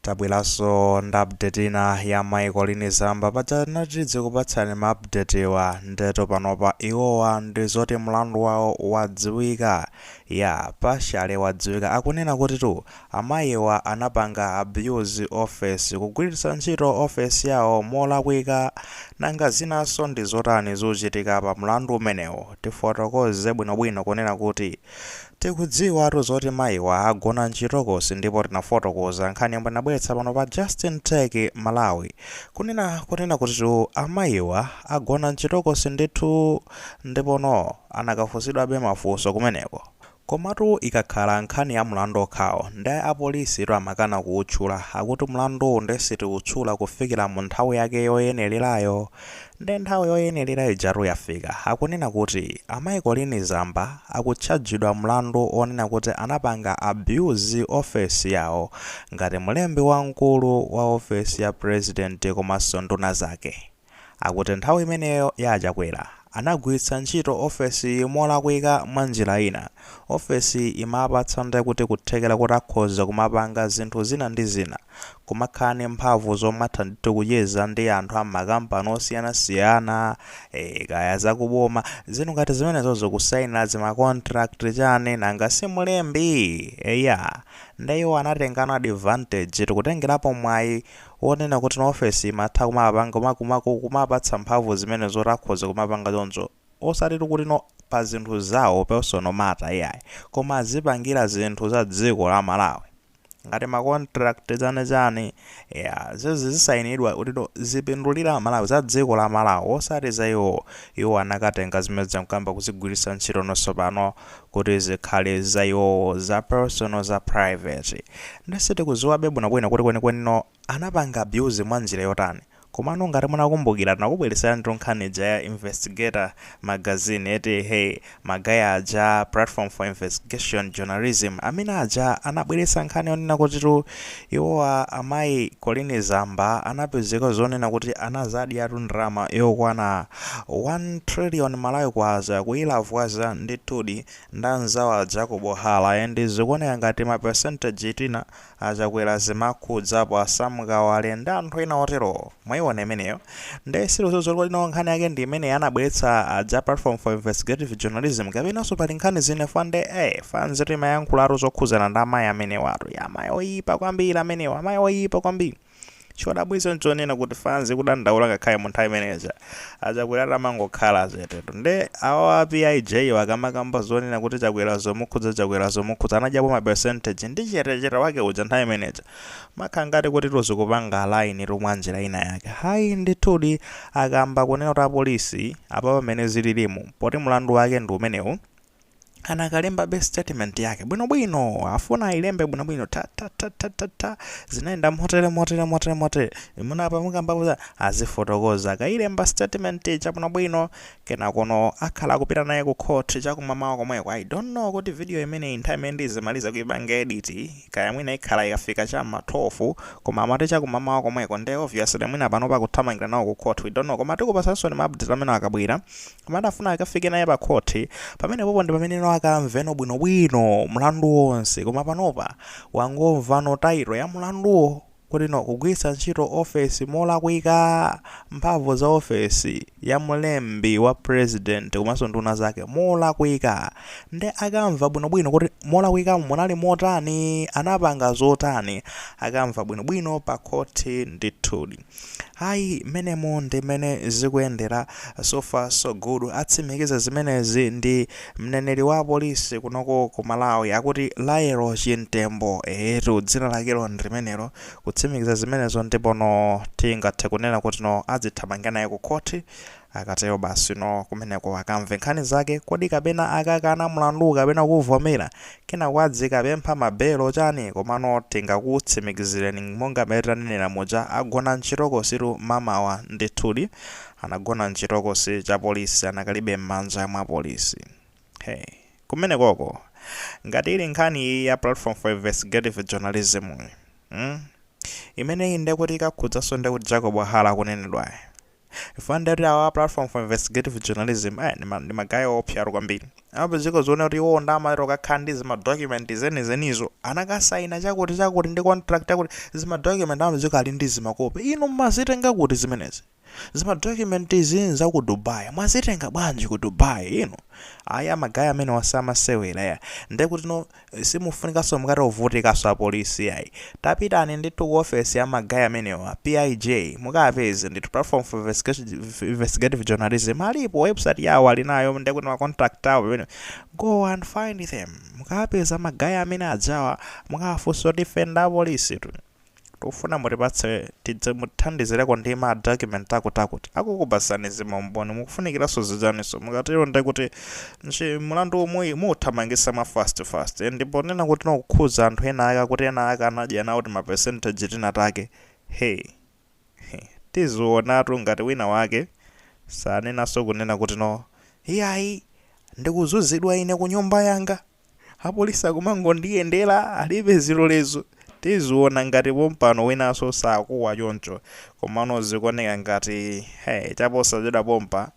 Tabweranso ndi update ina ya Mayi Colleen Zamba. Paja tinati tizikupatsani ma update wa ndeto. Panopa iwowa ndi zoti mlandu wawo wadziwika, ya partially wadziwika. Akunena kuti tu amayiwa anapanga abuse office, kugwiritsa ntchito office yawo molakwika. Nanga zinanso ndi zotani zochitika pa mlandu umenewo? Tifotokoze bwinobwino kunena kuti tikudziwatu zoti mayiwa agona mchitokosi, ndipo tinafotokoza nkhani yomwe tinabweretsa pano pa Justin Tech Malawi kunena kuti tu amayiwa agona mchitokosi ndithu, ndipono anakafunsidwabe mafunso kumeneko. Komatu ikakhala nkhani ya mlandu okhawo, ndi apolisi tu amakana kuwutchula, akuti mlanduwu nde sitiwutchula kufikira mu nthawi yake yoyenererayo. Ndi nthawi yoyenerera ijatu yafika. Akunena kuti amayi Colleen Zamba akutchajidwa mlandu onena kuti anapanga abuse office yawo ngati mlembi wamkulu wa ofesi ya president komanso nduna zake. Akuti nthawi imeneyo ya Chakwera anagwiritsa ntchito ofesi molakwika mwa njira ina. Ofesi imapatsa nde kuti kuthekera kuti akhoza kumapanga zinthu zina ndi zina, kumakhala ndi mphamvu zomatha ndithu kucheza ndi anthu amakampani osiyanasiyana, kaya zakuboma, zinthu ngati zimenezozo, kusayinira zima contract chani, nanga si mlembi? Eya, nde iwo anatengano advantage, tikutengerapo mwayi wonena kuti na ofesi imatha kumapanga kumapatsa mphamvu zimene zoti akhoza kumapanga choncho, osati kuti no pa zinthu zawo personal matter iyayi, koma azipangira zinthu za dziko la Malawi ngati ma contract chani chani, ya zizi zisayinidwa kuti no zipindulira Malawi, za dziko la Malawi, osati za iwo. Iwo anakatenga zimene zamkamba kuzigwiritsa ntchito nonso pano kuti zikhale za iwo, za personal, za private. Ndese tikuziwabe bwinobwino kuti kwenikweni no anapanga abuse mwa njira yotani. Komano ngati munakumbukira, tinakubweretserani nkhani ija ya Investigator magazine eti, hey, ma guy aja, Platform for Investigation Journalism, amene aja anabweretsa nkhani yonena kuti tu iwowa amayi Colleen Zamba anapezeka zonena kuti anazadyatu ndalama yokwana 1 trillion Malawi kwacha, kuyilavwaza ndithudi ndi anzawo a Jacob Hara. And zikuoneka ngati ma percentage tina achakwera zimakhudzapo, asamukawale ndi anthu ena otero. Mwayiona imeneyo? Ndi silozozolino nkhani yake ndi imene anabweretsa aja Platform for Investigative Journalism, kapenanso pali nkhani zine fande fanzi timayankhulatu zokhuzana ndi amayi amenewatu, ya amayi oyipa kwambiri amenewa, amayi oyipa kwambiri. Chodabwitsa nchonena kuti fanzi kudandaula ngakhale mu nthawi imeneja achakwera tamangokhala chetetu. Nde awa PIJ akamakamba zonena kuti Chakwera zomukhudza, Chakwera zomukhudza, anadyapo ma percentage ndi chetechete wake uja nthawi imeneja, makhala ngati kuti tuzikupanga line mwa njira ina yake. Hayi ndithudi, akamba kunena kuti apolisi apa pamene zililimu, poti mlandu wake ndi umenewu, anakalembabe statement yake bwinobwino, afuna ayilembe bwinobwino, ta ta ta ta ta ta, zinaenda motere motere motere motere, imuna apa mukambapo, azifotokoza. Akayilemba statement chabwinobwino, kenakono akhala akupita naye ku court chakumamawa komweko. I don't know kuti video imeneyi nthawi imene ndizimaliza kuipanga edit, kaya mwina ikhala ikafika chamma 12, koma amati chakumamawa komweko. Nde obviously mwina pano pakuthamangira nawo ku court, we don't know, koma tikupasanso ni ma update amene akabwera. Koma adafuna akafike naye pa court, pamene popo ndi pamene akamveno bwinobwino mlandu wonse. Koma panopa wangomvano title ya mlanduwo kuti no kugwiritsa ntchito ofesi molakwika, mphamvu za ofesi ya mlembi wa president komanso nduna zake molakwika. Nde akamva bwinobwino kuti molakwika munali motani, anapanga zotani, akamva bwinobwino pa khoti ndithudi. Ayi, mmenemo ndi mmene zikuyendera. So far so good. Atsimikiza zimenezi ndi mneneri wa polisi kunoko ku Malawi, akuti Laelo Chimtembo, etu dzina lakelo ndi limenelo, kutsimikiza zimenezo. Ndipo no tingathe kunena kuti no adzithamangira naye ku khoti. Akatero basi, no kumeneko akamve nkhani zake. Kodi kapena akakana mlandu kapena kuvomera, kenako adzikapempha mabelo chani? Komano tingakutsimikizireni monga mmene tanenera muja, agona mchitokositu mamawa ndithudi, anagona mchitokosi cha polisi, anakalibe m'manja mwa polisi. Hey, kumenekoko ngati ili nkhani iyi ya Platform for Investigative Journalism, Imeneyi ndekuti ikakhudzanso ndekuti Jacob Hara akunenedwayi. Ifana ndati awa Platform for Investigative Journalism ndi ma guy opyatu kwambiri. Amapezeka zoona kuti iwo ndamalero kakhala ndi zima document zenizenizo, anakasaina chakuti chakuti ndi contract chakuti, zima document amapezeka ali ndi zimakope. Inu mmazitenga kuti zimenezi? Zima document izi za ku Dubai mwazitenga bwanji ku Dubai inu? Aya, ma guy amene wasamasewera ya. Ndekuti no, simufunikanso mukati ovutikanso apolisi ayi. Tapitani ndithu ku ofesi ya ma guy amenewa, PIJ, mukapeze ndithu Platform for Investigative Journalism. Alipo website yawo, ali nayo, ndekuti ma contact awo pamene. Go and find them. Mukapeza ma guy amene ajawa, mukafunsa kuti ife ndi apolisi tu, tikufuna mutipatse, tidze muthandizireko ndi ma document akutakuti akukupasani zimaumboni. Mukufunikiranso zichaniso? Mukatero ndekuti nchi mulandu umwe muthamangisa mwa fast fast. Ndipo nena kuti nokukhuza anthu ena aka kuti ena aka anadya nawo ti ma percentage tinatake. Hey, tizionatu ngati wina wake sanenanso kunena kuti no, iyayi, ndikuzuzidwa ine ku nyumba yanga, apolisi akumangondiyendera, alibe zilolezo. Tiziona ngati pompano winanso sakuwa choncho. Komano zikuoneka ngati, hey, chaposachedwa pompa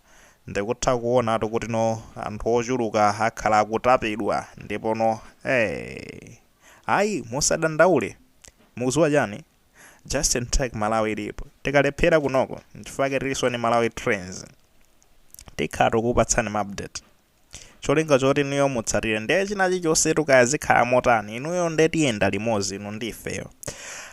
ndikutha kuonatu kuti no, anthu ochuluka akhala akutapidwa. Ndipo no, hey, ayi, musadandaule. Mukuziwa chani? Justin Tech Malawi ilipo. Tikalephera kunoko, nchifukwa tilinso ni Malawi Trends. Tikhala tikukupatsani ma update, cholinga choti inuyo mutsatire. Ndiye china chilichonse tukayazikhala motani, inuyo ndiye tiyenda limodzi, inu ndifeyo.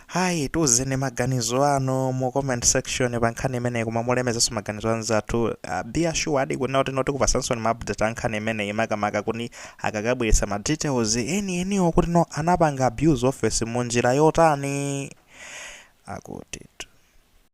Hayi, tiuzeni maganizo anu mu comment section pa nkhani imeneyi, koma mulemezenso maganizo anzathu. Be assured kunena kuti noti kupasanso ma update a nkhani imeneyi, makamaka kuti akakabweretsa ma details eni eniwo kuti no, anapanga abuse office munjira yotani akuti.